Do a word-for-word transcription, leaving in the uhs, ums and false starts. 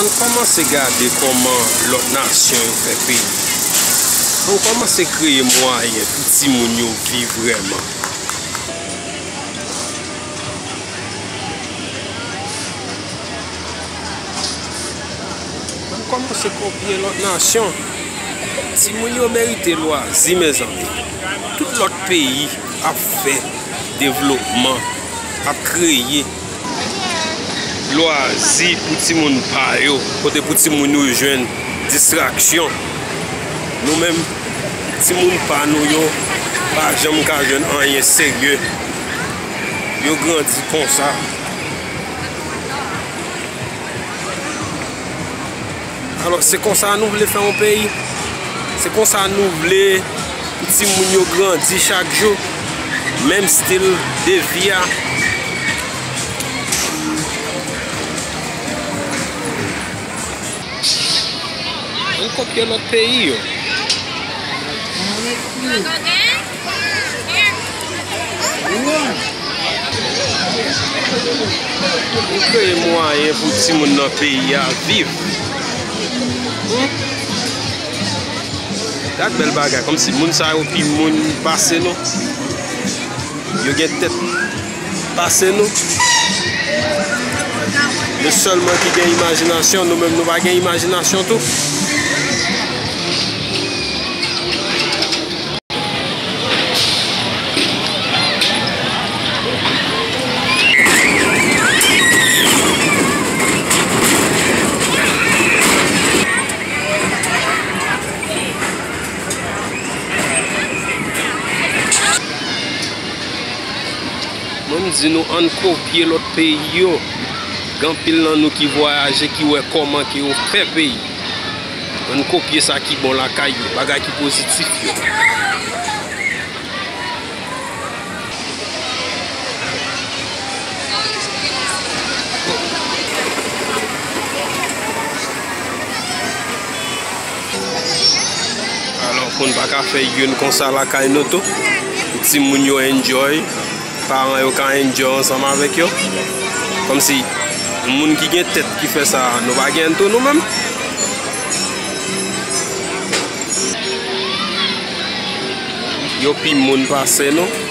Ann kòmanse gade kòman lòt nasyon yo fè peyi. Ann kòmanse kreye mwayen pou timoun yo viv vrèman. Ann kòmanse kopye lòt nasyon. Timoun yo merite lwazi, mezanmi. Tout lòt peyi ap fè devlopman, ap kreye lwazi pou timoun pa yo, kote pou timoun yo jwenn distraksyon. Nou menm, timoun pa nou yo pa janm ka jwenn anyen serye. Yo grandi konsa. Alò, se konsa nou vle fè yon peyi? Se konsa nou vle pou timoun yo grandi chak jou? Menm stil de vi a? Ann kopye lòt peyi yo. Pou kreye mwayen pou timoun nan peyi a viv. Hmm? Gad bèl bagay, kòmsi moun sa yo pi moun pase nou. Yo gen tèt pase nou. Yo sèlman ki gen imajinasyon, nou menm nou pa gen imajinasyon tou. Mwen, m di nou, ann kopye lòt peyi yo. Gen anpil nan nou ki vwayaje, ki wè kòman ke yo fè peyi. Ann kopye sa ki bon lakay yo, bagay ki pozitif yo. Alò, pou n pa ka fè youn konsa lakay nou tou, pou timoun yo enjoy, paran yo ka enjoy ansanm avèk yo. Kòmsi moun ki gen tèt ki fè sa, nou pa gen tou nou menm? Yo pi moun pase nou.